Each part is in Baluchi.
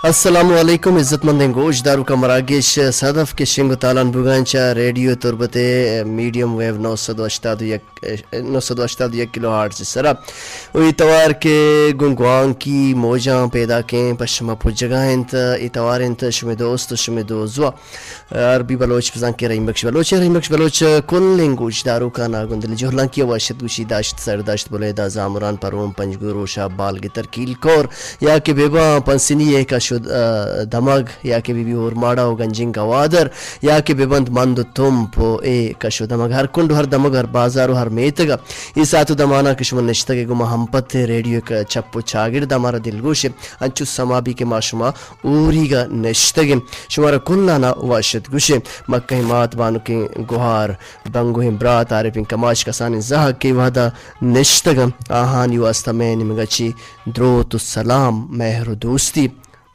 السلام علیکم، عزت مندیں گوش داروکاں، مراگش صدف کہ شنگ و تالان بوگاں چہ ریڈیو تربت ءِ میڈیم ویو نو سد و ہشتاد و یک، نو سد و ہشتاد و یک کلو ہرٹز ءِ سرا۔ و اے توار کہ گوں گوانکی موجاں پیداکیں پہ شما پجگا انت، اے توار انت شمے دوست و شمے دوزوا عربی بلوچ، بزاں کہ رحیم بخش بلوچ ءِ۔ رحیم بخش بلوچ کلیں گوش داروکاں نا گوں دل جہلانکی ءَ واشت گوشی داشت، سر داشت، بلیدہ، زامران، پروم، پنجگور، ہوشاپ، بالگتر، کیل کور، یا کہ بہ باں پنسنی ءِ کش و، آ، دمگ، یا کہ بہ بی اورماڑہ و گنجیں گوادر، یا کہ بہ بنت مند و تمپ و اے کش و دمگ، ہر کنڈ و ہر دمگ، ہر بازار و ہر میتگ ءَ اے ساعت و دماناں کہ شما نشتگ ئے گوں ما ہمپت ریڈیو ءِ چپ و چاگرد ءَ، مارا دلگوش انچو سما بی کہ ما شما اوریگ ءَ نشتگ ایں۔ شمارا کلاناں واشت گوشیں۔ مکہیں مات، بانکیں گہار، بنگوہیں برات، عارفیں کماش، کسانیں زہگ کہ وہدا نشتگ انت، آہانی واسطہ مئے نیمگا چہ دروت و سلام، مہر و دوستی۔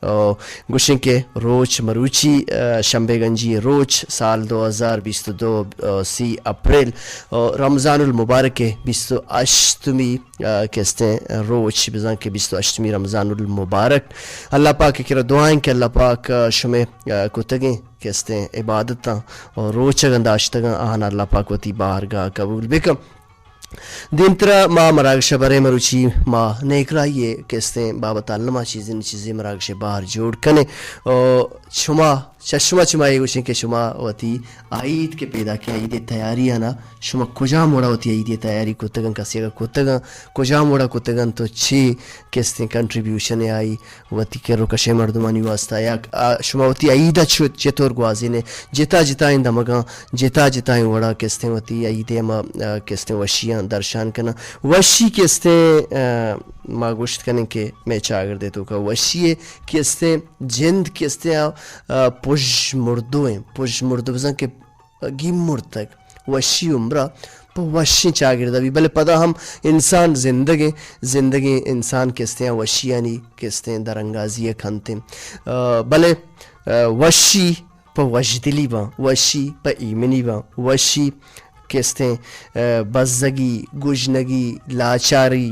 او گوشیں کہ روچ مروچی، آ، شمبے گنجی روچ، سال دو ہزار بیست و دو، آ، سی اپریل، آ، رمضان المبارک ءِ بیست و ہشتمی، آ، کستیں روچ، بزاں کہ بیست و ہشتمی رمضان المبارک۔ اللہ پاک ءِ کرا دعا ایں کہ اللہ پاک، آ، شمے، آ، کتگیں کستیں عبادتاں و روچگاں داشتگاں، آہاں اللہ پاک وتی بارگاہ قبول بکن۔ دیمترا ما مراگش ءَ بریں، مروچی ما نیکرائی ءِ کستیں بابت ءَ الما چیزے نہ چیزے مراگش ءِ بہر جوڑ کنیں۔ او شما، چہ شما چہ ما اے گوشیں کہ شما وتی عید کہ پیداکیں، عید ءِ تیاری آناں شما کجام وڑا وتی عید ءِ تیاری کتگاں، کسے اگاں کتگاں، کجام وڑا کتگاں تو چے کستیں کنٹریبیوشن ءَ آئی وتی کر و کشیں مردمانی واسطہ، یا، آ، شما وتی عید ءَ چ-، چطور گوازینے؟ جتا جتائیں دمگاں، جتا جتائیں وڑا کستیں وتی عید ءَ ما، آ، کستیں وشیاں درشان کناں۔ وشی کستیں، آ، ما گوشت کنیں کہ مئے چاگرد ءِ توکا وشی ءِ کستیں جند کستیں آ، آ، پژ مردو ایں، پژ مردو بزاں کہ گیم مرتگ۔ وشی عمرا پہ وشیں چاگردا بی، بلے پدا ہم انسان زندگیں، زندگیں انسان کستیں وشیانی کستیں درانگازی ءَ کنتیں۔ آ، بلے، آ، وشی پہ وشدلی باں، وشی پہ ایمنی باں، وشی کستیں، آ، بزگی، گژنگی، لاچاری،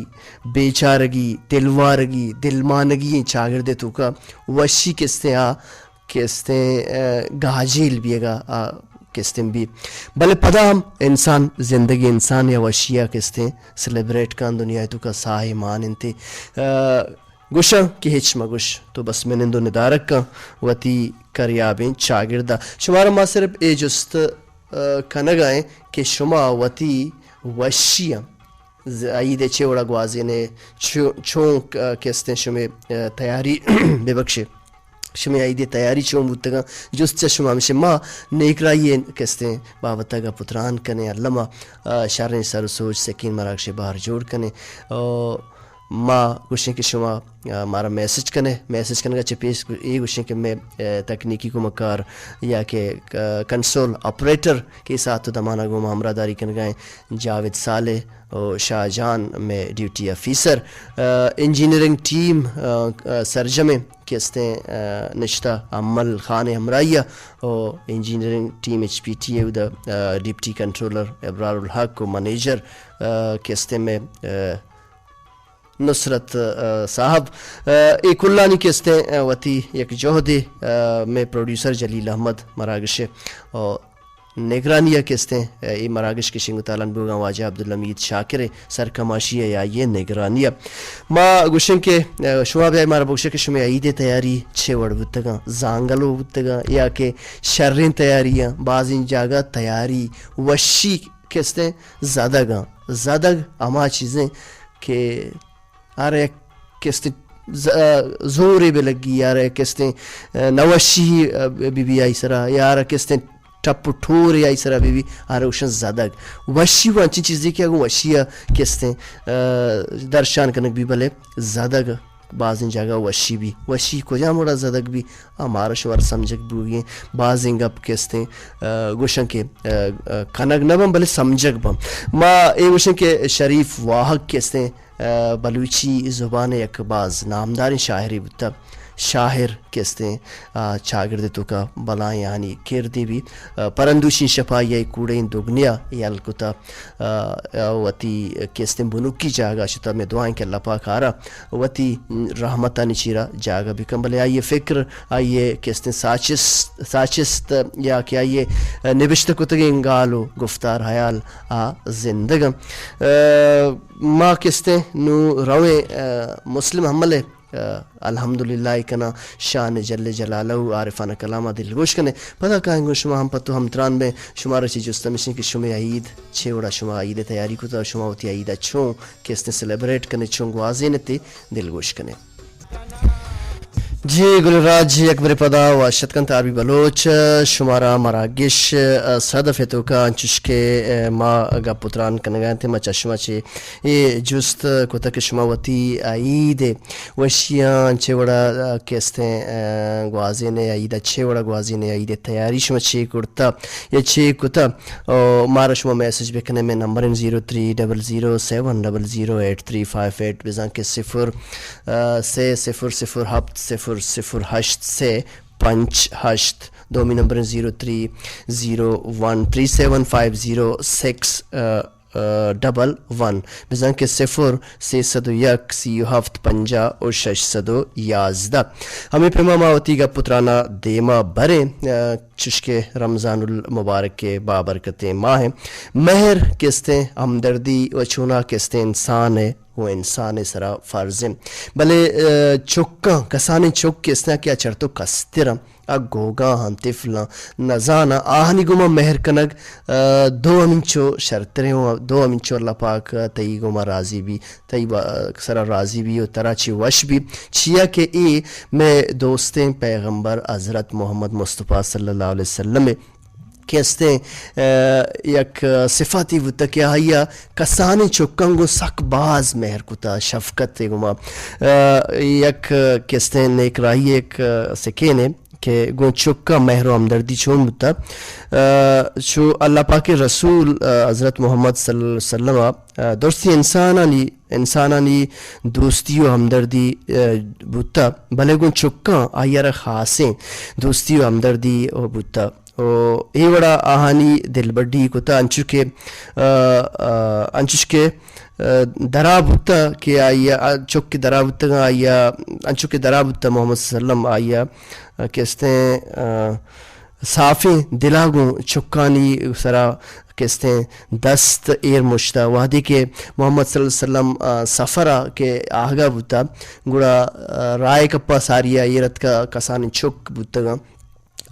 بیچارگی، دلوارگی، دلمانگی ایں چاگرد ءِ توکا وشی کستیں آ کستیں، آ، گاجیل بیگا، آ، کستیں بی۔ بلے پدا ہم انسان، زندگیں انسان یا وشیا کستیں سیلیبریٹ کن، دنیا ءِ توکا ساہے مان انت۔ آ، گوشاں کہ ہچ مگوش، تو بس منند و ندارگ کن وتی کریابیں چاگردا۔ شمارا ما صرف اے جست، آ، کنگا ایں کہ شما وتی وشیاں ز-، عید ءَ چے وڑا گوازینے، چو-، چون ک-، کستیں شمے، آ، تیاری ببخشے۔ شمے عید ءِ تیاری چون بوتگاں؟ جست چہ شما ہمشے۔ ما نیکرائی ءِ کستیں بابت ءَ گپ و تران کنیں، الما، آ، شریں سر و سوج سکین مراگش ءِ بہر جوڑ کنیں۔ آ، ما گوشیں کہ شما، آ، مارا میسج کنے، میسج کنگا چہ پیش اے گوشیں کہ مئے، آ، تکنیکی کمکار یا کہ، آ، کنسول آپریٹر کہ ساعت و دمانا گوں ما ہمراہداری کنگا ایں، جاوید صالح و شاہ جان مئے ڈیوٹی آفیسر، آ، انجینئرنگ ٹیم، آ، آ، سرجمیں کہ استیں، آ، نشتہ امل خان ءِ ہمراہی ءَ و engineering team H P T ءِ اودا، آ، ڈپٹی کنٹرولر ابرار الحق و منیجر، آ، کہ استیں مئے، آ، نصرت، آ، صاحب، آ، اے کلانی کہ استیں، آ، وتی یک جہدے، آ، مئے پروڈیوسر جلیل احمد مراگش ءِ و نگرانی ءَ کہ استیں، اے مراگش کہ شنگ و تالان بوگاں واجہ عبدالحمید شاکر ءِ سرکماشی ءَ یا آئی ءِ نگرانی ءَ۔ ما گوشیں کہ، آ، شما بیا مارا بگوشے کہ شمے عید ءِ تیاری چے وڑ بوتگاں، زانگلو بوتگاں یا کہ شریں تیاری آں، بازیں جاگہ تیاری وشی کہ استیں زدگ آں۔ زدگ ہما چیزیں کہ ہر یک کستیں ز-، زورے بہ لگی، یا ہر یک کستیں، آ، نوشی، آ، بہ بی آئی سرا، یا ہر یک کستیں ٹپ و ٹورے آئی سرا بہ بی، ہر گوشن زدگ۔ وشی و انچیں چیزے کہ اگوں وشی ءَ کستیں، آ، درشان کنگ بی، بلے زدگ بازیں جاگہ وشی بی۔ وشی کجام وڑا زدگ بی؟ آ، مارا شمارا سمجھگ بوگی ایں۔ بازیں گپ کہ استیں، آ، گوشن کہ، آ، آ، کنگ نہ بن، بلے سمجھگ بن۔ ما اے گوشن کہ شریف واہگ کہ استیں، ء، بلوچی زبان ء یک باز نامداریں شاعرے بوتہ۔ شاعر کہ استیں، آ، چاگرد ء توکا بلائیں آہانی کردے بی۔ ء، پرندوشیں شپا آئی ء کوڑیں دگنیا یل کتہ، ء، ء، وتی کہ استیں بنکی جاگہ شتہ۔ مئے دعا انت کہ اللہ پاک آرا وتی رحمتانی چیرا جاگہ بکن، بلے آئی ء فکر، آئی ء کہ استیں ساچست، ساچست یا کہ آئی ء نبشتہ کتگیں گال و گفتار حیال آ زندگ انت۔ ء، ما کہ استیں نوں رویں، ء، مسلم حمل ء، ء، الحمدللہ ء کناں، شان جل جلالہ و عارفانہ کلام ء دلگوش کنیں۔ پدا کائیں گوں شما ہم پتو ہمتران بیں، شمارا چی جست ہمیشیں کہ شمے عید چے وڑا شما عید ء تیاری کتا، شما وتی عید ء چون کہ استیں سیلیبریٹ کنیں، چون گوازین تے دلگوش کنیں۔ جی گل راج، یک برے پدا وش اتک کنت آر بی بلوچ، شمارا مراگش، ء، صدف ء توکا انچش کہ، ء، ما گپ و تران کنگا انت، ما چشمہ چے اے جست کتہ کہ شما وتی عید ء وشیاں چے وڑا، ء، کہ استیں، ء، گوازینے، عید ء چے وڑا گوازینے، عید ء تیاری شما چے کرتہ یا چے کتہ؟ او مارا شما میسج بکنے، مئے نمبر انت zero three double zero seven double zero eight three five eight, بزاں کہ صفر، ء، سے صفر صفر ہپت صفر صفر ہشت سے پنچ ہشت، دومی نمبر انت zero three zero one three seven five zero six, ء، ء، ڈبل ون، بزاں کہ صفر سے سد و یک سی و ہفت پنجاہ و شش سد و یازدہ۔ ہمے پیما ما وتی گپ و ترانا دیما بریں، ء، چشکہ رمضان المبارک ء بابرکتیں ماہ ء مہر کہ استیں ہمدردی و چونا کہ استیں انسان ء و انسان ء سرا فرض انت۔ بلے، ء، چکاں، کسانیں چک کہ استیں کہ آ چرتو کستر انت، آ گوگاں ہم طفلاں نزاناں، آہانی گوما مہر کنگ، ء، دو ہمینچو شرتریں و دو ہمینچو اللہ پاک تئی گوما راضی بی، تئی با-، سرا راضی بی و ترا چی وش بی، چیا کہ اے مئے دوستیں پیغمبر حضرت محمد مصطفی صلی اللہ علیہ وسلم ء کہ استیں، ء، یک صفاتی بوتہ کہ آئی ء کسانیں چکاں گوں سک باز مہر کتہ، شفقت ء گوما، ء، یک کہ استیں نیک راہی ء یک سکینے کہ گوں چکاں مہر و ہمدردی چون بوتہ۔ ء، چو اللہ پاک ء رسول، ء، حضرت محمد صلی اللہ علیہ وسلم ء، ء، درستی انسانانی، انسانانی دوستی و ہمدردی، ء، بوتہ، بلے گوں چکاں آئی ء را خاصیں دوستی و ہمدردی بوتہ۔ و اے وڑا آہانی دلبڈی کتہ، انچو کہ، ء، ء، انچش کہ، ء، درا بوتہ کہ آئی ء، چک کہ درا بوتگاں آئی ء، انچو کہ درا بوتہ محمد صلی اللہ علیہ وسلم آئی ء، ء، کہ استیں، ء، صافیں دلا گوں چکانی سرا کہ استیں دست ایر مشتہ۔ وہدے کہ محمد صلی اللہ علیہ وسلم، ء، سفرا کہ آہگا بوتہ، گڑا، ء، راہ کپا ساری ء ایر اتکہ، کسانیں چک بوتگاں۔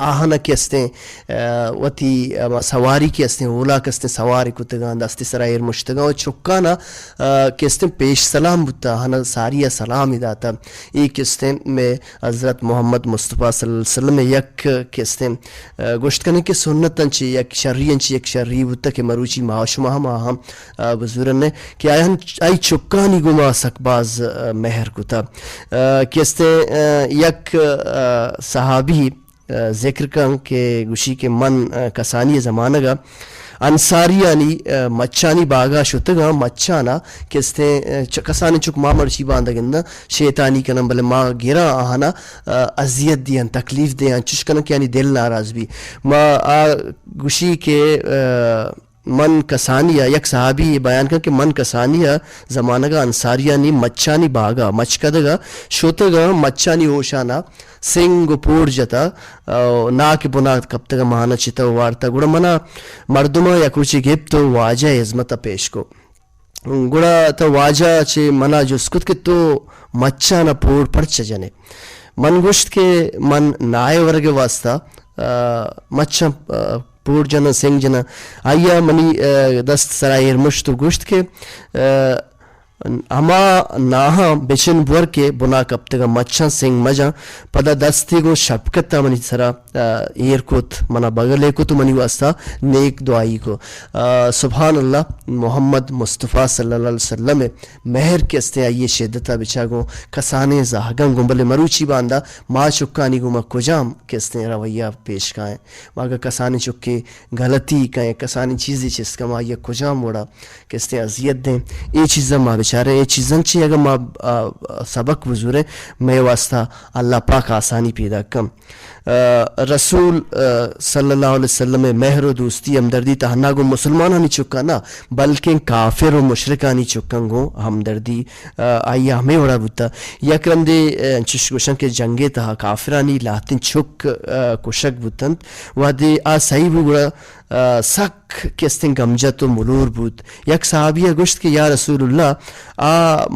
آہانا کہ استیں، ء، وتی ہما سواری کہ استیں، اولاک استیں، سوار کتگاں، دست سرا ایر مشتگاں و چکانا، ء، کہ استیں پیش سلام بوتہ، آہانا ساری ء سلامی داتہ۔ اے کہ استیں مئے حضرت محمد مصطفی صلی اللہ علیہ وسلم ء یک کہ استیں، ء، گوشت کنیں کہ سنت انچی یک شری انچی یک شری بوتہ کہ مروچی ما شما ہم آہاں، ء، بزورن کہ آیان، آئی چکانی گوما سک باز، ء، مہر کتہ۔ ء، کہ استیں، ء، یک، ء، صحابی ء، ذکر کن کہ گوشی کہ من، ء، کسانی ء زمانگ ء انصاریانی، ء، مچانی باگا شتگاں، مچانا کہ استیں، ء، چ-، کسانیں چک ما مرچی باندا گنداں شیطانی کنن، بلے ما گراں آہانا، ء، اذیت دیاں، تکلیف دیاں، چش کنن کہ یعنی دل ناراض بی۔ ما آ گوشی کہ، ء، من کسانی ء، یک صحابی بیان کن کہ من کسانی ء زمانگ ء انصاریانی مچانی باگ ء مچکدگ ء شتگ ء مچانی ہوشان ء سنگ و پوڑ جتہ ء ناکہ بنا کپتگ ء ماہان ء چتہ و وارتہ۔ گڑا منا مردماں یک روچے گپت و واجہ ء ہزمت ء پیش کو۔ گڑا تہ واجہ چہ منا جست کت کہ تو مچان ء پوڑ پرچہ جنے؟ من گوشت کہ من ناہ ورگ ء واسطہ، ء، مچاں، ء، پوڑ جناں، سنگ جناں۔ آئی ء منی، ء، دست سرا ایر مشت و گوشت کہ، ء، ہما ناہاں بچن بور کہ بنا کپتگاں، مچاں سنگ مجاں۔ پدا دستے گوں شپکت ء منی سرا، ء، ایر کت، منا بگلے کت و منی واسطہ نیک دعائی کو۔ ء، سبحان اللہ، محمد مصطفی صلی اللہ علیہ وسلم ء مہر کہ استیں آئی ء شدت ء بچا گوں کسانیں زہگاں گوں، بلے مروچی باندا ما چکانی گوں ما کجام کہ استیں رویہ پیش کائیں؟ ما اگہ کسانیں چکے غلطی کئیں، کسانیں چیزے چست کن، ما آئی ء کجام وڑا کہ استیں اذیت دیں؟ اے چیزاں ما بہ بچارے اے چیزاں چی اگاں ما، آ، سبق بزوریں، مئے واسطہ اللہ پاک آسانی پیدا کن۔ آ، رسول، آ، صلی اللہ علیہ وسلم ءِ مہر و دوستی ہمدردی تہنا گوں مسلمانانی چکاں نہ، بلکیں کافر و مشرکانی چکاں گوں ہمدردی، آ، آئی ءَ ہمے وڑا بوتا۔ یک رندے، آ، انچش گوشن کہ جنگے تہا کافرانی لہتیں چک، آ، کشگ بوتنت۔ وہدے آ سہی بو گڑا، آ، سک کہ استیں گمجت و ملور بوت۔ یک صحابی ءَ گوشت کہ یا رسول اللہ، آ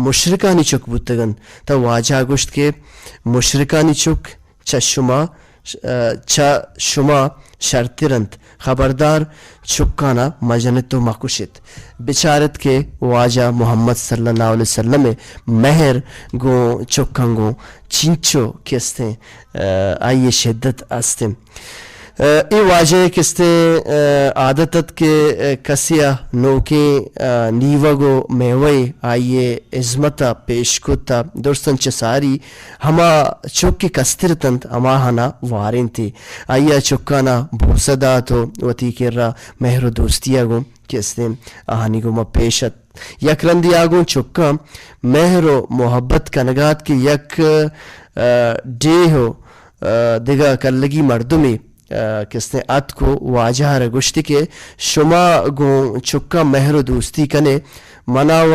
مشرکانی چک بوتگ انت۔ تہ واجہ ءَ گوشت کہ مشرکانی چک چہ شما، چہ شما شرتر انت۔ خبردار، چکانا مجنت و مکشت۔ بچارت کہ واجہ محمد صلی اللہ علیہ وسلم ءِ مہر گوں چکاں گوں چینچو کہ استیں، آ، آئی ءِ شدت استیں۔ آ، اے واجہ ءِ کہ استیں، آ، عادت ات کہ، آ، کسے ءَ نوکیں، آ، نیوگ و میوہ آئی ءِ ہزمت ءَ پیش کت ءُ درستاں چہ ساری ہما چک کہ کستر اتنت، ہماہانا وارینتی۔ آئی ءَ چکانا بوسہ دات و وتی کرا مہر و دوستی ءَ گوں کہ استیں آہانی گوما پیش ات۔ یک رندے آ گوں چکاں مہر و محبت کنگا ات کہ یک، آ، ڈیہہ و، آ، دگہ کلگی مردمے، آ، کہ استیں اتک و واجہ ءَ را گوشتی کہ شما گوں چکاں مہر و دوستی کنے، منا و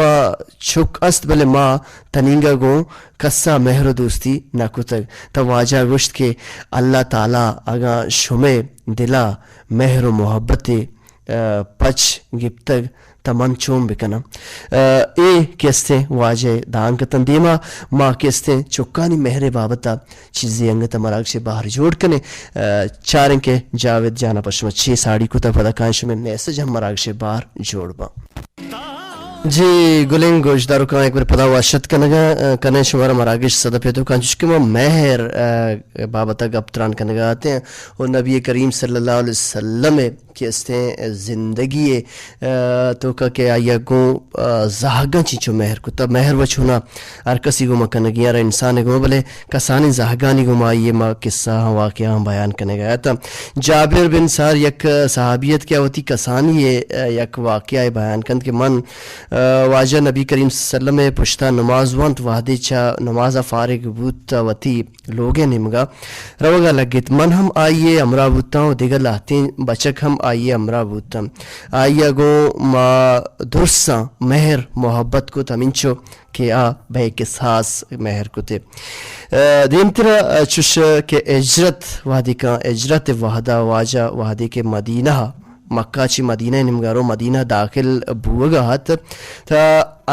چک است، بلے ما تنینگا گوں کسا مہر و دوستی نہ کتگ۔ تہ واجہ ءَ گوشت کہ اللہ تعالی اگاں شمئے دلا مہر و محبتے، آ، پچ گپتگ، تہ من چون بکناں؟ آ، اے کہ استیں واجہ ءِ دانک اتنت۔ دیما ما کہ استیں چکانی مہر ءِ بابت ءَ چیزے انگت ءَ مراگش ءِ بہر جوڑ کنیں۔ آ، چاریں کہ جاوید جان ءَ پہ شما چے ساڑی کتگ، پدا کائیں شمئے میسج ہم مراگش ءِ بہر جوڑ باں۔ جی، گلیں گوشداروکاں، یک بر پدا وش اتک کنگا، آ، کنیں شمارا مراگش صدف ءِ توکا، چوشکہ ما مہر، آ، بابت ءَ گپ تران کنگا اتیں و نبی کریم صلی اللہ علیہ وسلم ءِ کہ استیں زندگی ءِ، آ، توکا کہ آئی ءَ گوں، آ، زہگاں چینچو مہر کتا۔ مہر و چونا ہر کسی گوما کنگی ءَ را انسان ءِ گوما، بلے کسانیں زہگانی گوما آئی ءِ ما قصہ ہاں واقعہ ہاں بیان کنگا اتاں۔ جابر بن سار یک صحابی ات کہ آ وتی کسانی ءِ، آ، یک واقعہ ءَ بیان کنت کہ من، آ، واجہ نبی کریم صلی اللہ علیہ وسلم ءِ پشتا نماز وانت، وہدے چہ نماز ءَ فارغ بوت وتی لوگ ءِ نیمگا روگا لگت۔ من ہم آئی ءِ ہمراہ بوتاں و دگہ لہتیں بچک ہم آئی ءِ ہمراہ بوتاں۔ آئی ءَ گوں ما درساں مہر محبت کت، ہمینچو کہ آ بے کساس مہر کتے۔ آ، دیمترا، آ، چوش کہ ہجرت وہدیکاں، ہجرت وہدا واجہ وہدے کہ مدینہ، مکہ چی مدینہ نیمگا رو، مدینہ داخل بوگا ات، تا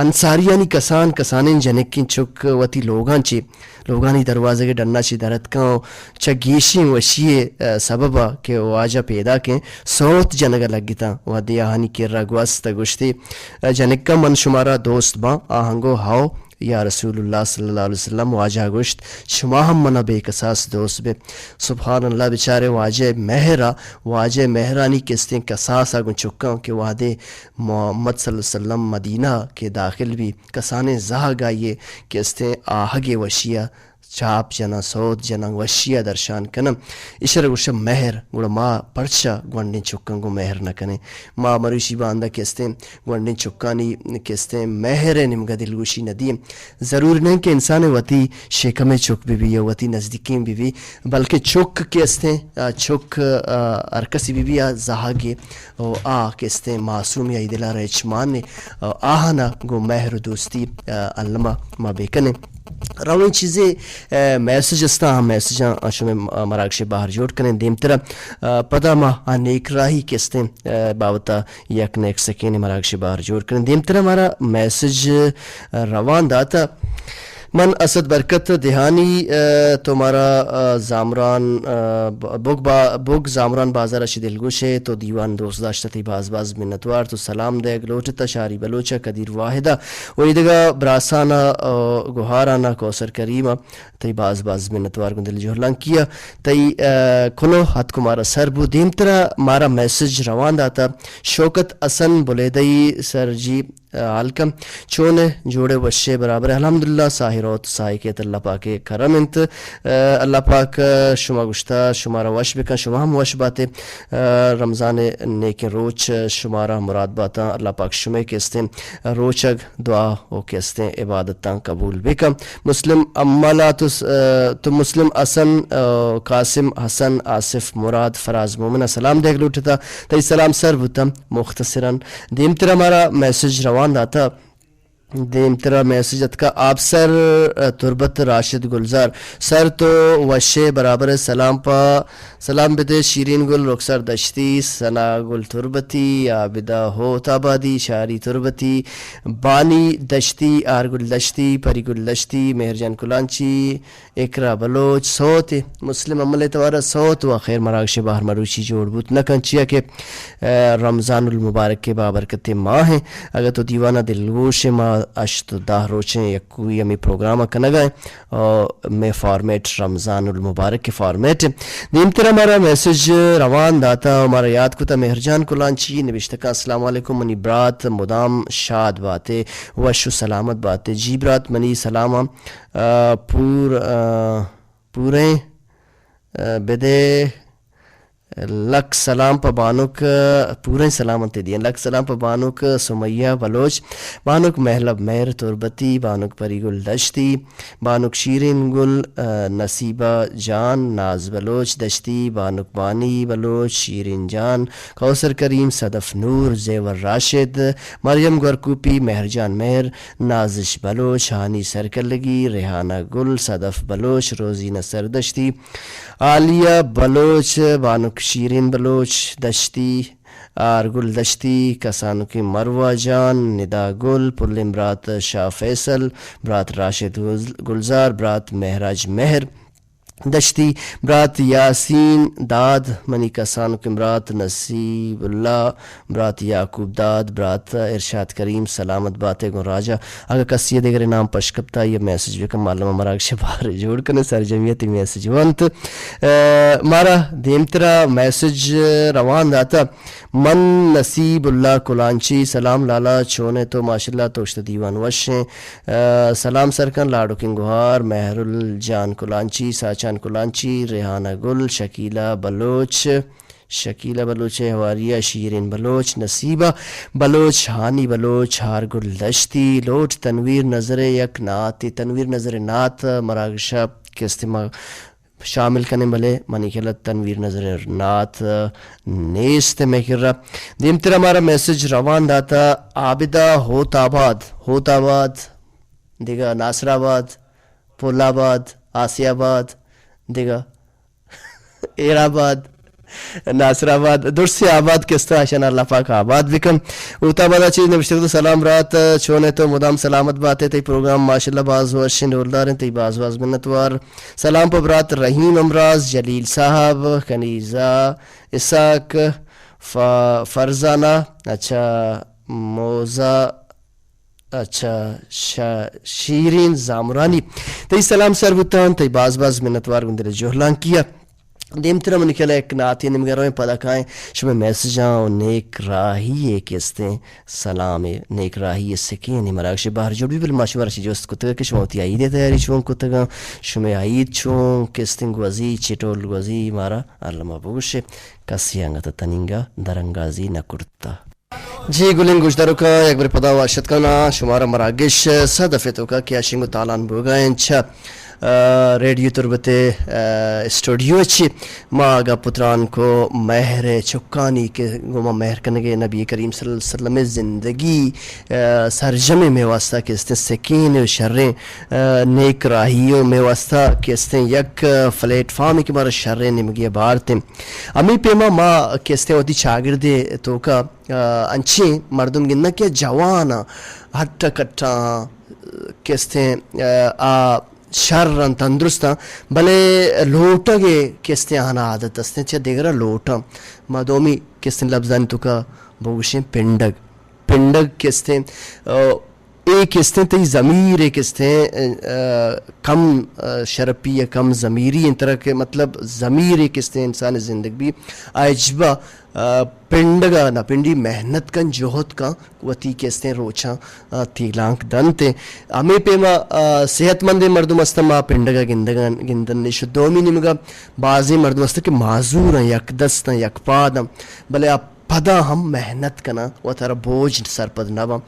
انصاریانی کسان، کسانیں جنکیں چک وتی لوگاں چی لوگانی دروازگ ءِ ڈنا چہ در اتکاں و چہ گیشیں وشی ءِ، آ، سبب ءَ کہ واجہ پیداکیں سوت جنگ ءَ لگتاں۔ وہدے آہانی کرا گوست ءُ گوشتی، آ، جنکاں من شمارا دوست باں؟ آہاں گو ہئو یا رسول اللہ صلی اللہ علیہ وسلم۔ واجہ ءَ گوشت، شما ہم منا بے کساس دوست بے۔ سبحان اللہ، بچارے واجہ ءِ مہر ءَ، واجہ ءِ مہرانی کستیں کساس ءَ گوں چکاں کہ وہدے محمد صلی اللہ علیہ وسلم مدینہ کہ داخل بی، کسانیں زہگ آئی ءِ کہ استیں آہگ ءِ وشی ءَ چاپ جناں، سوت جناں، وشی ءَ درشان کناں۔ ایشرا گوشاں مہر۔ گڑا ما پرچا گونڈیں چکاں گوں مہر نہ کنیں؟ ما مروچی باندا کہ استیں گونڈیں چکانی کہ استیں مہر ءِ نیمگا دلگوشی نہ دئیں۔ ضروری نہ کہ انسان ءِ وتی شکم ءِ چک بہ بی یا وتی نزدیکیں بہ بی، بلکہ چک کہ استیں، آ، چک، آ، ہر کسی بہ بی، آ زہگ ءِ و آ کہ استیں معصومی، آئی دل ءَ را ہچ مان نے، و آہانا گوں مہر و دوستی، آ، الما ما بہ کنیں۔ رویں چیزے، آ، میسج استاں، آ میسجاں شمئے مراگش ءِ بہر جوڑ کنیں۔ دیمترا، آ، پدا ما آ نیک راہی کہ استیں، آ، بابت ءَ یک نیک سکین مراگش ءِ بہر جوڑ کنیں۔ دیمترا مارا میسج، آ، روان داتا۔ من اسد برکت دہانی، آ، تو مارا، آ، زامران، آ، ب-، بگ با-، بگ زامران بازار ءَ چہ دلگوش ئے، تو دیوان دوست داشتہ، تئی باز باز منتوار، تو سلام دئیگ لوٹتہ شاری بلوچ ءَ قدیر واحد ءَ و ایدگہ براسان ءَ، آ، گوہاران ءَ کوثر کریم ءَ، تئی باز باز منتوار گوں دل جہلانکی ءَ، تئی، آ، کلوہ اتک مارا سر بو۔ دیمترا مارا میسج روان داتہ شوکت حسن بلیدئی سر جی، حال کن، چون ئے؟ جوڑ ئے، وش ئے، برابر ئے؟ الحمدللہ، ساہ روت، ساہ کیت، اللہ پاک ءِ کرم انت۔ اللہ پاک شما گوشتا، شمارا وش بکن، شما ہم وش باتے۔ رمضان ءِ نیکیں روچ شمارا مراد باتاں۔ اللہ پاک شمے کہ استیں روچگ، دعا و کہ استیں عبادتاں قبول بکن۔ مسلم امل ءَ تو س-، تو مسلم حسن، قاسم حسن، آصف مراد، فراز مومن ءَ سلام دیگ لوٹتا۔ تئی سلام سر بوتاں۔ مختصراً دیمترا مارا میسج روان داتا۔ دیمترا میسج اتکا، آپسر، تربت، راشد گلزار۔ سر تو وش ئے، برابر ئے؟ سلام پہ، سلام بدے شیرین گل، رخسار دشتی، ثنا گل تربتی، عابدہ ہوت آبادی، شاری تربتی، بانی دشتی، آر گل دشتی، پری گل دشتی، مہرجان کلانچی، اقرا بلوچ، سوت مسلم امل ءِ توار ءَ سوت و خیر مراگش بہر مروچی جوڑ بوت نہ کن، چیا کہ، آ، رمضان المبارک ءِ بابرکتیں ماہ ایں۔ اگہ تو دیوان ءَ دلگوش ئے، ما ہشت و دہ روچیں یکوئی ہمے پروگرام ءَ کنگ ءَ ایں۔ آ، مئے فارمیٹ رمضان المبارک ءِ فارمیٹ ایں۔ دیمترا مارا میسج روان داتا و مارا یاد کتا مہرجان کلانچی نبشتہ کن، السلام علیکم منی برات، مدام شاد باتے، وش و سلامت باتے۔ جی برات، منی سلام آں۔ آ، پور، آ، پوریں، آ، بدے، لک سلام پہ بانک، پوریں سلام انت دیاں۔ لک سلام پہ بانک سمیہ بلوچ، بانک مہلب مہر تربتی، بانک پری گل دشتی، بانک شیرین گل، آ، نصیبہ جان، ناز بلوچ دشتی، بانک بانی بلوچ، شیرین جان، کوثر کریم، صدف نور، زیور راشد، مریم گورکوپی، مہرجان مہر، نازش بلوچ، ہانی سرکلگی، ریحانہ گل، صدف بلوچ، روزینہ سردشتی، عالیہ بلوچ، بانک شیرین بلوچ دشتی، آر گل دشتی، کسانکیں مروہ جان، ندا گل، پلیں برات شاہ فیصل، برات راشد گل-، گلزار، برات مہراج مہر دشتی، برات یاسین داد، منی کسانکیں برات نصیب اللہ، برات یعقوب داد، برات ارشاد کریم، سلامت باتے گوں راجا۔ اگہ کسی ءَ دگرے نام پش کپتا، آئی ءَ میسج بکن، معلوم مراگش بہر جوڑ کنے، سرجمی ءَ تئی میسج ونت۔ آ، مارا دیمترا میسج روان داتا۔ من نصیب اللہ کلانچی، سلام لالا، چون ئے تو؟ ماشاءاللہ، تو اشت دیوان وش ایں۔ آ، سلام سر کن، لاڈکیں گہار، مہرل جان کلانچی، ساچان کلانچی، ریحانہ گل، شکیلہ بلوچ، شکیلہ بلوچ ءِ ہواری ءَ شیرین بلوچ، نصیبہ بلوچ، ہانی بلوچ، ہارگل دشتی، لوٹ تنویر نظر ءِ یک نعتے۔ تنویر نظر ءِ نعت مراگش ءَ کہ استیں ما شامل کنیں، بلے منی خیال ءَ تنویر نظر ءِ نعت نیست مئے کرا۔ دیمترا مارا میسج روان داتا، عابدہ ہوت آباد، ہوت آباد، دگہ ناصر آباد، پل آباد، آسیہ آباد، دگہ ایر آباد، ناصر آباد، درسیں آباد کہ است، اشان اللہ پاک آباد بکن۔ ہوت آباد ءَ چہ نبشتہ کتگ، سلام برات، چون ئے تو؟ مدام سلامت بات ئے۔ تئی پروگرام ماشاءاللہ باز وشیں، ڈولدار انت، تئی باز باز منتوار۔ سلام پہ برات رحیم امراز، جلیل صاحب، کنیزہ، اسحاق، ف-، فرزانہ، اچھا، موزہ، اچھا، شا-، شیرین زامرانی۔ تئی سلام سر بوتاں، تئی باز باز منتوار گوں دل جہلانکی ءَ۔ دیمترا منی خیال ءَ یک نعتے نیمگا رویں، پدا کائیں شمئے میسجاں و نیک راہی ءِ کہ استیں سلامے، نیک راہی ءِ سکینے مراگش ءِ بہر جوڑ بی، بلے ما شمارا چہ جست کتگ کہ شما وتی عید ءِ تیاری چون کتگاں، شمئے عید چون کہ استیں گوزی، چٹول گوزی، مارا الما بگوشے، کسی انگت تنینگا درانگازی نہ کرتا۔ جی گلیں گوشداروکاں، یک برے پدا وش اتک کناں شمارا مراگش صدف ءِ توکا کہ آ شنگ و تالان بوگا انت چہ، آ، ریڈیو تربت ءِ، آ، اسٹوڈیو ءَ چہ۔ ما گپ و تران کو مہر ءِ چکانی کہ گوما مہر کنگ ءِ، نبی کریم صلی اللہ علیہ وسلم ءِ زندگی، آ، سرجمیں مئے واسطہ کہ استیں سکین و شریں، آ، نیک راہی و مئے واسطہ کہ استیں یک، آ، پلیٹ فارمے کہ مارا شریں نیمگے ءَ بارت انت۔ ہمے پیما ما کہ استیں وتی چاگرد ءِ توکا آ، انچیں مردم گنداں کہ جوان آں، ہٹ ءُ کٹ آں، کہ استیں، آ، آ شر آں، تندرست آں، بلے لوٹگ ءِ کہ استیں آہاں عادت استیں، چہ دگرا لوٹاں۔ ما دومی کہ استیں لبزانی توکا بگوشیں پنڈگ۔ پنڈگ کہ استیں، آ، اے کستیں تئی ضمیر ءِ کستیں، آ، کم، آ، شرپی یا کم ضمیری انت ترا کہ مطلب ضمیر ءِ کستیں انسان زندگ بی، آ ہچبر، آ، پنڈگ ءَ نہ پنڈی، محنت کن، جہد کن، وتی کستیں روچاں، آ، تیلانک دنت۔ ہمے پیما، آ، صحت مندیں مردم است، ما پنڈگ ءَ گندگاں، گندن نش۔ دومی نیمگ ءَ بازیں مردم است کہ معذور اں، یک دست اں، یک پاد اں، بلے آ پدا ہم محنت کناں، وتارا بوجھ سرپد نہ باں۔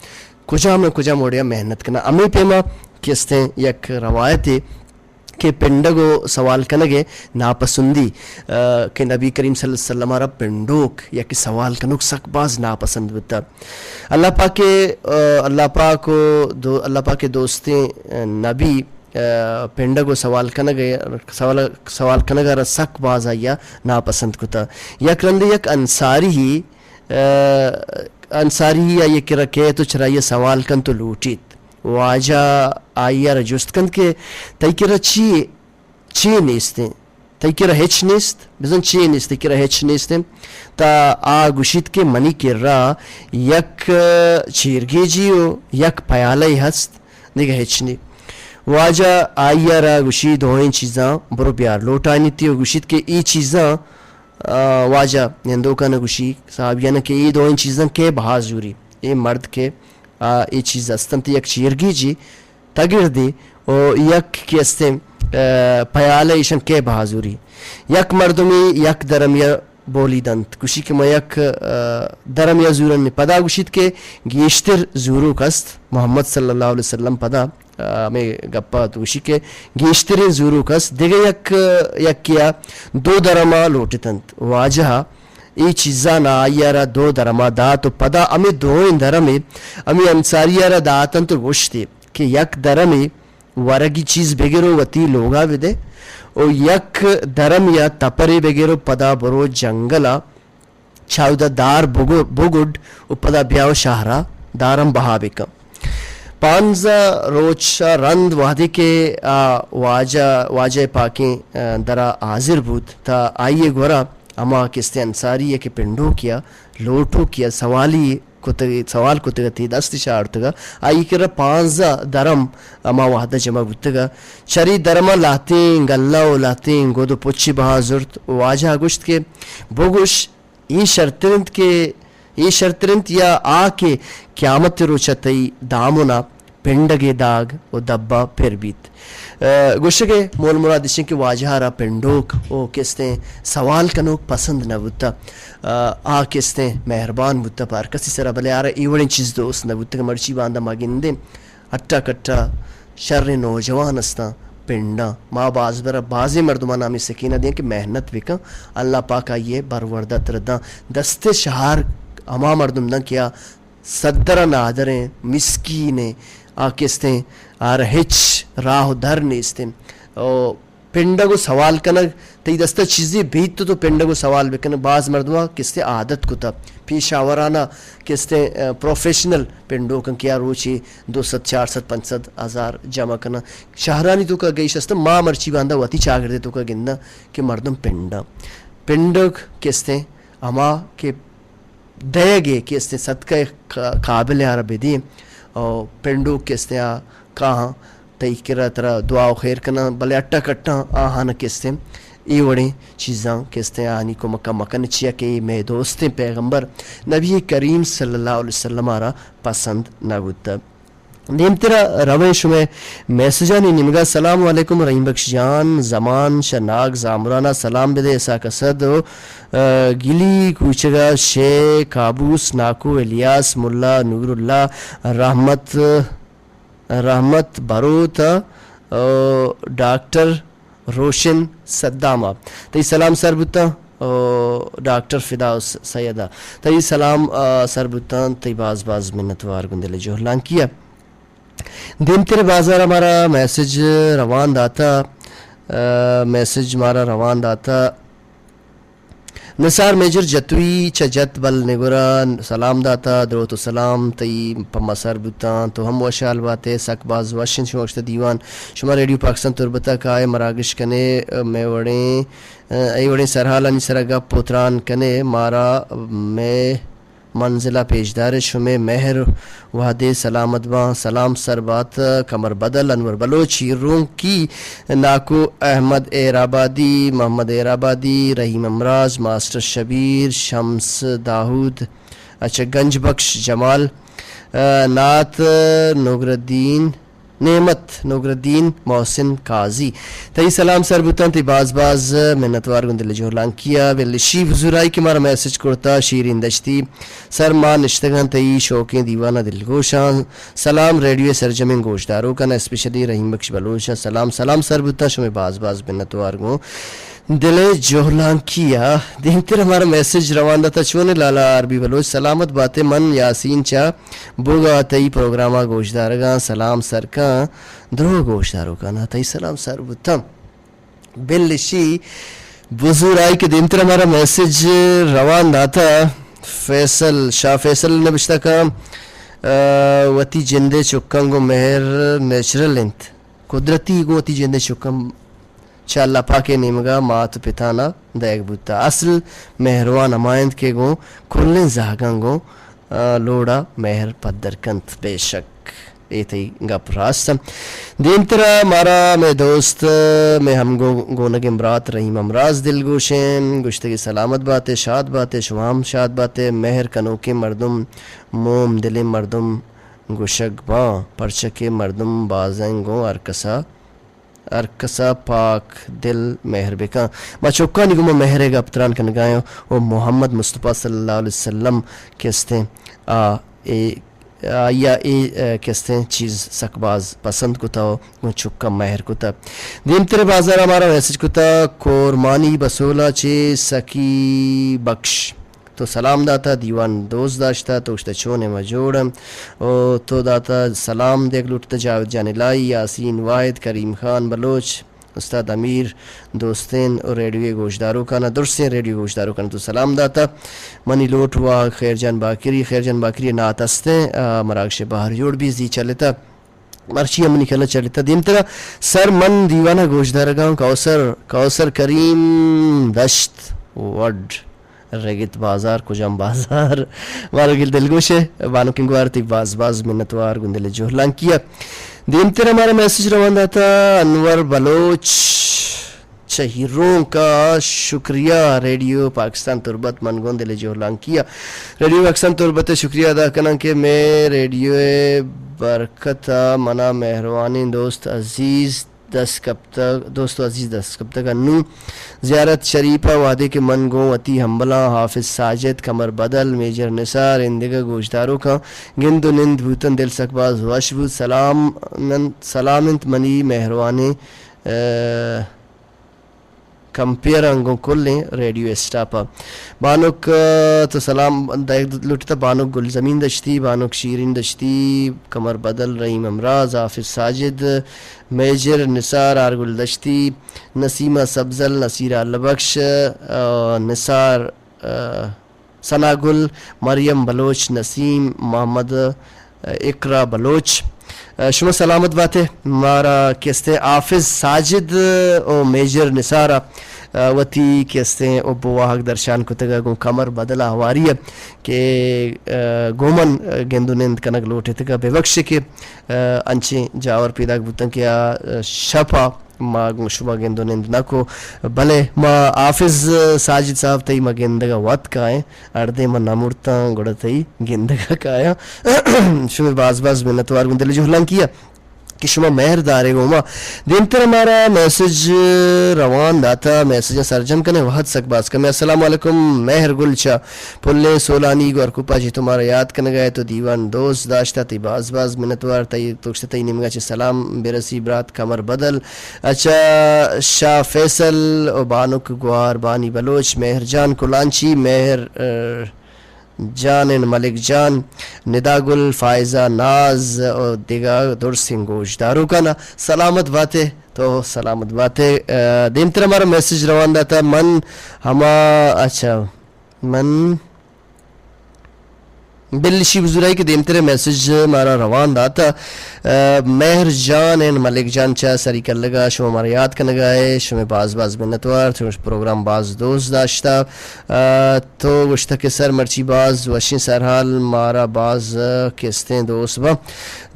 کجام نہ کجام وڑے ءَ محنت کناں۔ ہمے پیما کستیں یک روایتے کہ پنڈگ ءُ سوال کنگ ءِ ناپسندی، آ، کہ نبی کریم صلی اللہ علیہ وسلم ءَ را پنڈوک یا کہ سوال کنوک سک باز ناپسند بوتگ۔ اللہ پاک ءِ، آ، اللہ پاک ءُ دو-، اللہ پاک ءِ دوستیں، آ، نبی، آ، پنڈگ ءُ سوال کنگ ءِ، سوال، سوال کنگ ءَ را سک باز آئی ءَ ناپسند کتگ۔ یک رندے یک انصاری، آ، انصاری آئی ءِ کرا کیت ءُ چرائی ءَ سوال کنت ءُ لوٹیت۔ واجہ آئی ءَ را جست کنت کہ تئی کرا چی، چی نیست انت؟ تئی کرا ہچ نیست؟ بزاں چی نیست؟ تئی کرا ہچ نیست انت؟ تا آ گوشیت کہ منی کرا یک چیرگیجی ءُ یک پیالہ ہست، دگہ ہچ نی۔ واجہ آئی ءَ را گوشی، دوئیں چیزاں برو بیار۔ لوٹائینیتی ءُ گوشیت کہ اے چیزاں، آ، واجہ نندوکاں گوشی، صحابیاں کہ اے دوئیں چیزاں کئے بہا زوری؟ اے مرد کہ آ، اے چیز است انت، یک چیرگیجی تگردے ءُ یک کہ استیں، آ، پیالہ، ایشاں کئے بہا زوری؟ یک مردمے یک درمے ءَ بولی دنت، گوشی کہ من یک، آ، درمے ءَ زورن۔ پدا گوشیت کہ گیشتر زوروک است۔ محمد صلی اللہ علیہ وسلم پدا، آ، ہمے گپ ءَ تو گوشی کہ گیشتریں زوروک است۔ دگہ یک، یکے ءَ دو درم ءَ لوٹتنت۔ واجہ ءَ اے چیزاں آئی ءَ را دو درم ءَ دات ءُ پدا ہمے دوئیں درم ءَ ہمے انصاری ءَ را داتنت ءُ گوشتی کہ یک درمے ورگی چیز بگر ءُ وتی لوگ ءَ بدے ءُ یک درمے ءَ تپرے بگر ءُ پدا برو جنگل ءَ، چہ اودا دار بگو-، بگڈ ءُ پدا بیا ءُ شہر ءَ داراں بہا بکن۔ پانزدہ روچ ءَ رند وہدے کہ آ واجہ، واجہ پاکیں، آ، در ءَ حاضر بوت، تا آئی ءِ گورا ہما کستیں انصاری ءَ کہ پنڈوکے ءَ لوٹوکے ءَ سوالی کتگ، سوال کتگ ءَ تی دست ءَ آرتگ ءَ، آئی ءِ کرا پانزدہ درم ہما وہد ءَ جمع بوتگ ءَ۔ چرے درماں لہتیں گلہ ءُ لہتیں گد ءُ پچے بہا زرت ءُ واجہ ءَ گوشت کہ بگوش، اے شرتر انت کہ، اے شرتر انت یا آ کہ قیامت ءِ روچ ءَ تئی دامن ءَ پنڈگ ءِ داگ ءُ دب ءَ پر بیت؟ آ، گوشگ ءِ مول مراد ایش انت کہ واجہ ءَ را پنڈوک ءُ کستیں سوال کنوک پسند نہ بوتہ۔ آ، آ کستیں مہربان بوتہ پہ ہر کسی سرا، بلے آ را اے وڑیں چیز دوست نہ بوتہ کہ مرچی باندا ما گندیں اٹا کٹا شریں نوجوان استاں، پنڈاں۔ ما باز برا بازیں مردماں ہمے سکینہ دیں کہ محنت بکن، اللہ پاک آئی ءِ برورد ءَ ترا داں۔ دست ءِ شہار ہما مردم داں کہ آ صدر ءَ نادریں، مسکینیں، آ کستیں، آ را ہچ راہ ءُ در نیستیں۔ او پنڈگ ءُ سوال کنگ، تئی دست ءَ چیزے بیت تو، تو پنڈگ ءُ سوال بکن۔ باز مردم ءَ کستیں عادت کتہ، پیشہ ورانہ کستیں، آ، پروفیشنل پنڈوکاں کہ آ روچے دو سد، چار سد، پنچ سد، ہزار جمع کناں۔ شہرانی توکا گیش است، ما مرچی باندا وتی چاگرد ءِ توکا گنداں کہ مردم پنڈاں۔ پنڈگ کستیں ہما کہ دئیگ ءِ کہ استیں صدقہ ءِ قا-، قابل ءَ آ را بدے، او پنڈوک کہ استیں آ کاہاں تئی کرا ترا دعا ءُ خیر کناں، بلے اٹا کٹاں آہاں کہ استیں اے وڑیں چیزاں کہ استیں آہانی کمک ءَ مکن، چیا کہ اے مئے دوستیں پیغمبر نبی کریم صلی اللہ علیہ وسلم ءَ را پسند نہ بوتہ۔ دیمترا رویں شمئے میسجانی نیمگا۔ السلام علیکم رحیم بخش جان، زمان شہ ناگ زامران ءَ سلام بدے، اسحاق اسد ءُ، آ، گلی کوچگ ءَ شے، کابوس، ناکو، الیاس، ملا نور اللہ، رحمت، رحمت بروت ءُ ڈاکٹر روشن صدام ءَ۔ تئی سلام سر بوتاں، او، ڈاکٹر فدا س-، سید ءَ۔ تئی سلام، آ، سر بوتاں، تئی باز باز منتوار گوں دل ءِ جہلانکی ءَ۔ دیمتر بازار ءَ مارا میسج روان داتہ، آ، میسج مارا روان داتہ۔ نثار میجر جتوئی چہ جت بل نگورا سلام داتا، دروت و سلام تئی پما سر بوتاں، تو ہم وشحال باتے، سک باز وش انت شما گوشتہ دیوان، شما ریڈیو پاکستان تربت ءَ کائے مراگش کنے، مئے وڑیں، اے وڑیں سرحالانی سرا گپ و تران کنے، مارا مئے منزل ءَ پیشدار شمے مہر وہدے سلامت باں۔ سلام سر بات کمر بدل انور بلوچ ہیرونکی ناکو احمد ایرآبادی محمد ایرآبادی رحیم امراز ماسٹر شبیر شمس داؤد اچھا گنج بخش جمال، آ، نعت نوگردین نعمت نوگردین محسن قاضی۔ تئی سلام سر بوتاں، تئی باز باز منتوار گوں دل جہلانکی ءَ۔ بل شی بزورائی کہ مارا میسج کرتا، شیرین دشتی سر ما نشتگاں تئی شوقیں دیوان ءَ دلگوشاں۔ سلام ریڈیو سرجمیں گوشداروکاں، اسپیشلی رحیم بخش بلوچ ءَ سلام۔ سلام سر بوتاں، شمے باز باز منتوار گوں دل ءِ جہلانکی ءَ۔ دیمتر ہمارا میسج روان داتا، چون لالا آر بی بلوچ؟ سلامت باتے، من یاسین چا بوگا تئی پروگراما گوشدارگاں۔ سلام سرکاں درو گوشداروکانا تئی سلام سر بوتاں۔ بل اشی بزور آئی کہ دیمتر ہمارا میسج روان داتا، فیصل شاہ فیصل نبشتہ کاں، آ، وتی جندے چکاں گوں مہر نیچرل انت، قدرتی گوں وتی جندے چکاں چہ اللہ پاک ءِ نیمگا مات پتانا دئیگ بوتا۔ اصل مہروان ہما انت کہ گوں کلیں زہگاں گوں، آ، لوڑا مہر پدر کنت۔ بے شک اے تئی گپ راست انت۔ دیمترا مارا مئے دوست، مئے ہمگو گونگیں برات رحیم امراز دلگوشیں، گوشتگی سلامت باتے، شاد باتے، شما ہم شاد باتے، مہر کنوکیں مردم موم دلیں مردم گوشگ باں، پرچہ کہ مردم بازیں گوں ہر کسا ہر کسا پاک دل مہر بکن۔ ما چکانی گوما مہر ءِ گپ تران کنگایاں و محمد مصطفی صلی اللہ علیہ وسلم کہ استیں آ اے، آیا اے، اے، کہ استیں چیز سک باز پسند کتا و گوں چکا مہر کتا۔ دیمتر بازار ہمارا میسج کتا، کورمانی بسولا چے سکی بخش۔ تو سلام داتا، دیوان دوست داشتا، تو گوشتا چون ایں، ما جوڑ ایں۔ او تو داتا سلام دیگ لوٹتا جاوید جان الہی، یاسین واحد، کریم خان بلوچ، استاد امیر دوستین و ریڈیو گوشداروکانا، درسیں ریڈیو گوشداروکانا تو سلام داتا۔ منی لوٹ وا خیر جان باکری، خیر جان باکری نعت استیں، آ، مراگش بہر جوڑ بی زی چلتا۔ مرچی ہم منی کلا چڑتا۔ دیمترا سر من دیوانا گوشدارگاں، کوثر، کوثر کریم دشت وڈ رگت بازار، کجام بازار؟ مارا گل دلگوش ہے، بانکیں گوار تئی باز باز منتوار گوں دل جہلانکیا۔ دیمترا مارا میسج روان داتا انور بلوچ چہ ہیرونک ءَ شکریہ۔ ریڈیو پاکستان تربت من گوں دل جہلانکی ءَ ریڈیو پاکستان تربت ءِ شکریہ ادا کناں کہ مئے ریڈیو ءِ برکت ءَ منا مہروانیں دوست عزیز دست کپتگ، دوست و عزیز دست کپتگ۔ انوں زیارت شریف ءَ وہدے کہ من گوں وتی ہمبلاں حافظ ساجد، قمر بدل، میجر نثار، ایندگہ گوشداروکاں گند و نند بوتن، دل سک باز وش بوت۔ سلام، سلام انت منی مہروانیں، اے، کمپیئر آں گوں کلیں ریڈیو اسٹاپ ءَ۔ بانک، آ، تو سلام دئیگ لوٹتا، بانک گلزمین دشتی، بانک شیرین دشتی، قمر بدل، رحیم امراز، حافظ ساجد، میجر نثار، آرگل دشتی، نسیمہ سبزل، نصیرہ اللہ بخش، آ، نثار، آ، ثنا گل، مریم بلوچ، نسیم محمد، اقرا بلوچ، شما سلامت باتے۔ مارا کہ استیں حافظ ساجد و میجر نثار ءَ وتی کہ استیں حب و واہگ درشان کتگ ءَ گوں قمر بدل ءَ ہواری ءَ کہ گوں من گند و نند کنگ لوٹتگ ءَ، ببخش کہ انچیں جاور پیداک بوتن کہ آ شپ ءَ ما گوں شما گند و نند نہ کو، بلے ما حافظ ساجد صاحب تئی ما گندگ ءَ وت کائیں، ہردیں ما نہ مرتاں گڑا تئی گندگ ءَ کایاں۔ شمے باز باز منتوار گوں دل جہلانکی ءَ کہ شما مہر دارے گوں ما۔ دیمتر ہمارا میسج روان داتا، میسجاں سرجم کنے، وہد سک باز کمے۔ السلام علیکم مہر گل چا پلیں سولانی گورکوپا چہ تو مارا یاد کنگا ئے، تو دیوان دوست داشتا، تئی باز باز منتوار، تئی توکشت تئی نیمگا چہ سلام برسی برات قمر بدل، اچھا شاہ فیصل و بانک گوار بانی بلوچ، مہر جان کلانچی، مہر، ا، جان ان ملک جان، ندا گل، فائزہ ناز و دگہ درسیں گوشداروکانا سلامت باتے، تو سلامت باتے۔ ا، دیمتر ہمارا میسج روان داتا من ہما، اچھا، من بل اشی بزورائی کہ دیمتر ءَ میسج مارا روان دات۔ آ، مہر جان اینڈ ملک جان چہ سری کلگا شما مارا یاد کنگا ئے، شمے باز باز منتوار، شمے پروگرام باز دوست داشتا۔ آ، تو گوشتہ کہ سر مرچی باز وشیں سرحال، مارا باز، آ، کستیں دوست با۔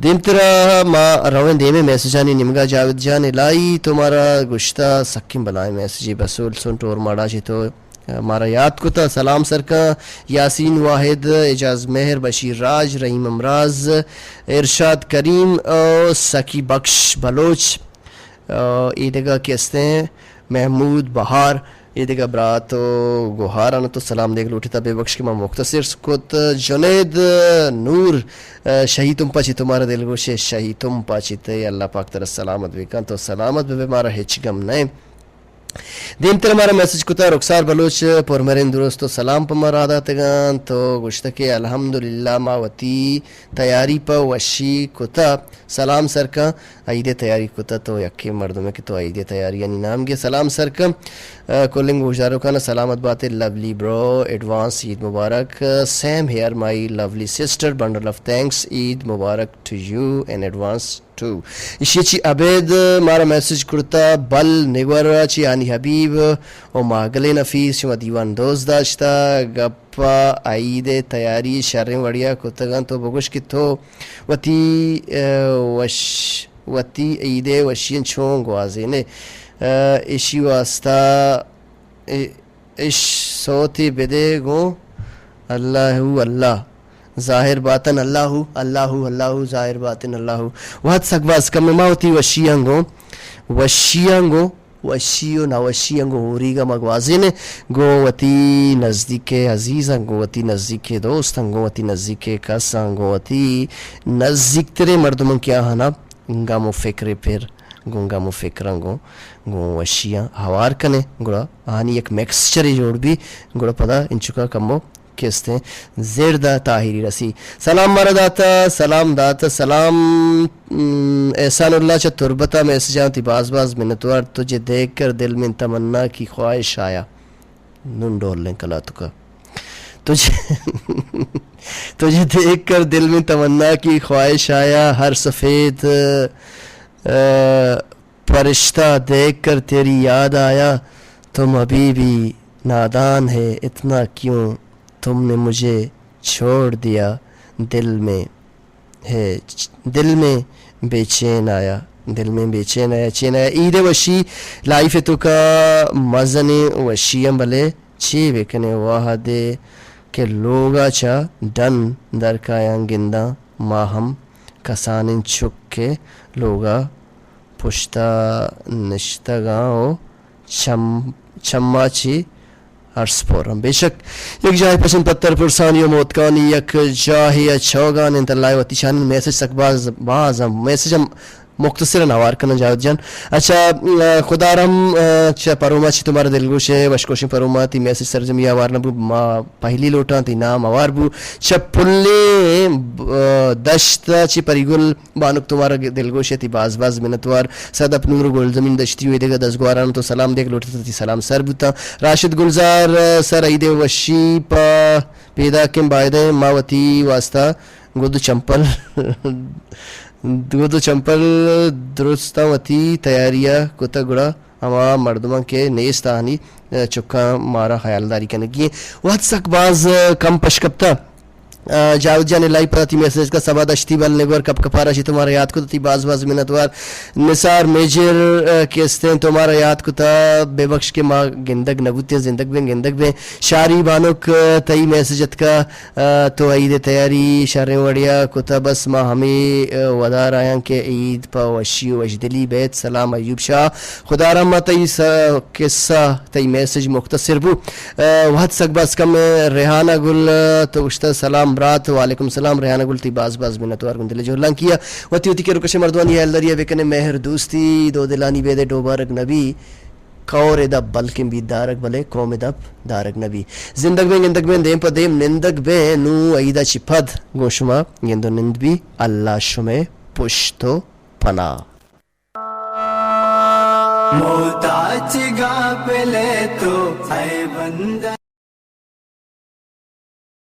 دیمترا ما رویں دیمے میسجانی نیمگا۔ جاوید جان الہی تو مارا گوشتہ سکیں بلائیں میسجے بسول سن ٹور ماڑا چہ تو مارا یاد کتا۔ سلام سرکاں یاسین واحد، اعجاز مہر، بشیر راج، رحیم امراز، ارشاد کریم، آ، سکی بخش بلوچ، آ، ایدگہ کہ استیں محمود بہار، ایدگہ برات و گوہاران تو سلام دیگ لوٹتا، بے بخش کہ ما مختصر کت۔ جنید نور، آ، شہی تم پاچی تمہارا دلگوش ہے، شہی تم پاچی تے اللہ پاک ترا سلامت بکن، تو سلامت بے، مارا ہچ گم نئے۔ دیمتر مارا میسج کتا رخسار بلوچ، پرمرین درست و سلام پہ ما را داتگاں۔ تو گوشتہ کہ الحمدللہ ما وتی تیاری پہ وشی کتا۔ سلام سرکاں، عید تیاری کتا تو یکے مردمے کہ تو عید تیاریانی نام گے۔ سلام سرکاں، آ، کلنگ گوشداروکانا سلامت باتے، lovely bro, advance Eid Mubarak. Same here my lovely sister, bundle of thanks, Eid Mubarak to you in advance. ٹو۔ ایشی چی ابید مارا میسج کرتا، بل نگور چی ہانی حبیب و ماگل نفیس، شما دیوان دوست داشتا، گپا عید تیاری شریں وڑیا کتگاں، تو بگوش کہ تو وتی، آ، وش، وتی عید وشین چون گوازینے، آ، ایشی واسطہ، اے، اش سوتے بدے گوں اللہ ہو اللہ، ظاہر باطن اللہ ہو، اللہ ہو، اللہ ہو، ظاہر باطن اللہ ہو۔ وہد سک باز کم ما وتی وشیاں گوں، وشیاں گوں، وشی و نوشیاں گوں ہوریگا ما گوازینے گوں وتی نزدیک عزیزاں، گوں وتی نزدیک دوستاں، گوں وتی نزدیک کساں، گوں وتی نزدیک ترے مردماں کہ آہانا گم و فکر پر گوں گم و فکراں گوں، گوں وشیاں ہوار کنے، گڑا آہانی یک مکسچرے جوڑ بی، گڑا پدا انچکا کمو کستیں زرد ء تاہیری رسی۔ سلام مارا داتا، سلام داتا، سلام، م، احسان اللہ چہ تربت ء میسجاں، تی باز باز منتوار، تجھے دیکھ کر دل میں تمنا کی خواہش آیا۔ نون ڈولیں کلاتکا۔ تجھے، تجھے دیکھ کر دل میں تمنا کی خواہش آیا، ہر سفید، آ، پرشتہ دیکھ کر تیری یاد آیا، تم ابھی بھی نادان ہے، اتنا کیوں تم نے مجھے چھوڑ دیا، دل میں ہے، دل میں بے چین آیا، دل میں بے چین آیا، چین آیا۔ عید وشی لائف توکا مزنیں وشی ہم بلے چے بکنے وہدے کہ لوگا چا ڈن درکایاں گنداں ما ہم کسانیں چک کہ لوگا پشتا نشتگاں و چم، چما چی ارس پورم۔ بے شک یک جاہے پسند پتر پرسانی و موتکانی یک جاہے ء چوگان انت۔ اللہ وتی شان میسج سک باز، باز ہم میسج ہم مختصر ہوار کنن جاوید جان۔ اچھا، م، خدا رحم، م، چہ پروما چی تمہارا دلگوش ہے، وشکوشیں پروما تی میسج سرجمی ہوار نہ بو، ما پہلی لوٹاں تی نام ہوار بو۔ چہ پلیں، م، دشت چی پری گل بانک تمہارا دلگوش ہے، تی باز باز منتوار۔ صدف نور گلزمین دشتی و ایدگہ دزگواران تو سلام دیگ لوٹتا، تی سلام سر بوتا۔ راشد گلزار، سر عید وشی پہ پیداکیں بائدیں ما وتی واسطہ گد و چمپل، گد و چمپل درستاں وتی تیاریا کتگ، گڑا ہما مردماں کہ نیست آہانی چکاں مارا خیالداری کنگی ایں۔ وہد سک باز کم پش کپتہ۔ آ، جاوید جان الہی پدا تی میسج کا سبا دشتی بل نگور کپ کپارا شی تمہارا یاد کتا، تی باز باز منتوار۔ نثار میجر، آ، کہ استیں تمہارا یاد کتا، بے بخش کہ ما گندگ نبوتیں، زندگ بیں، گندگ بیں۔ شاری بانک، آ، تئی میسج اتکا، آ، تو عید تیاری شریں وڑیا کتا، بس ما ہمے، آ، ودار آیاں کہ عید پہ وشی و وشدلی بیت۔ سلام ایوب شاہ، خدا رحم تئی س-، قصہ تئی میسج مختصر بو۔ آ، وہد سک باز کم۔ ریحانہ گل، آ، تو گوشتہ سلام برات۔ وعلیکم سلام ریحانہ گل، تی باز باز منتوار گوں دل جہلانکی ء۔ وتی وتی کر و کش مردمانی ہیالداری ء بکنے، مہر دوستی دو دلانی بیدے ڈوبارگ نبی، کور ء دپ بلکیں بیت دارگ بلے قوم ء دپ دارگ نبی۔ زندگ بیں گندگ بیں دیم پہ دیم نندگ بیں، نوں عید ء چی پد گوں شما گند و نند بی، اللہ شمے پشت و پناہ۔ محتاج گا پلے تو اے بندہ۔